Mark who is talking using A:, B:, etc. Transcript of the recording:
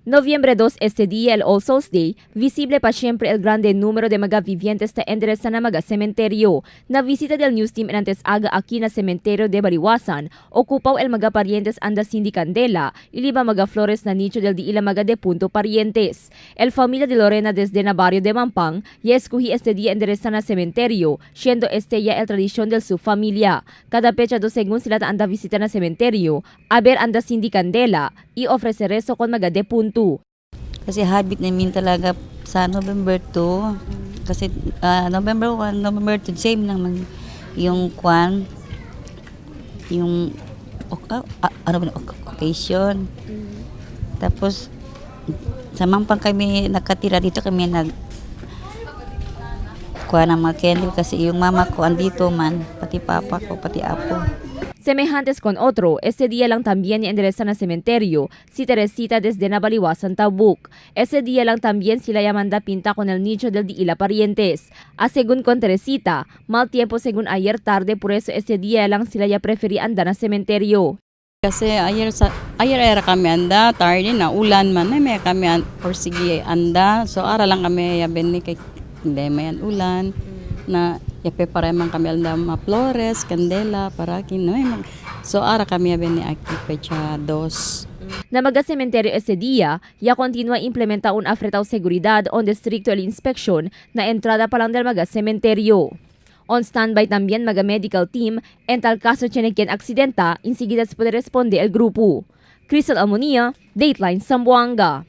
A: Noviembre 2, este día, el All Souls Day, visible pa siempre el grande número de mga vivientes ta endereza na mga cementerio. Na visita del news team en antes aga aquí na cementerio de Baliwasan, ocupaw el mga parientes anda sindi candela, iliba mga flores na nicho del di ila mga depunto parientes. El familia de Lorena desde na barrio de Mampang, ya escogí este día endereza na cementerio, siendo este ya el tradición del su familia. Cada fecha dos según sila ta anda visita na cementerio, a ver anda sindi candela, y ofrece rezo con mga depunto.
B: Kasi habit namin talaga sa November 2. Kasi November 1, November 2, same naman yung kwan, yung ano ba, occasion. Tapos, sa Mampang kami nakatira dito, kami nag kuha ng mga candle kasi yung mama ko andito man, pati papa ko, pati apo.
A: Semejantes con otro, ese día lang también enderezan al cementerio, si Teresita desde Nabaliwasan Tabuk. Ese día lang también sila yamanda pinta con el nicho del Diila parientes. A según con Teresita, mal tiempo según ayer tarde, por eso ese día lang sila ya preferí andar al cementerio.
C: Kasi ayer sa ayer era kami anda tarde na ulan man ay may kami an, or sige anda, so ara lang kami yaben ni kay hindi mayan ulan na yape para man kami anda ma flores kandela para kinoy so ara kami yaben ni aki fecha 2.
A: Na maga cementerio ese día, ya continúa implementa un afretado seguridad onde estricto el inspección na entrada pa lang del maga cementerio. On standby también maga medical team, en tal caso tiene quien accidenta, enseguida se puede responder el grupo. Crystal Almonia, Dateline Zamboanga.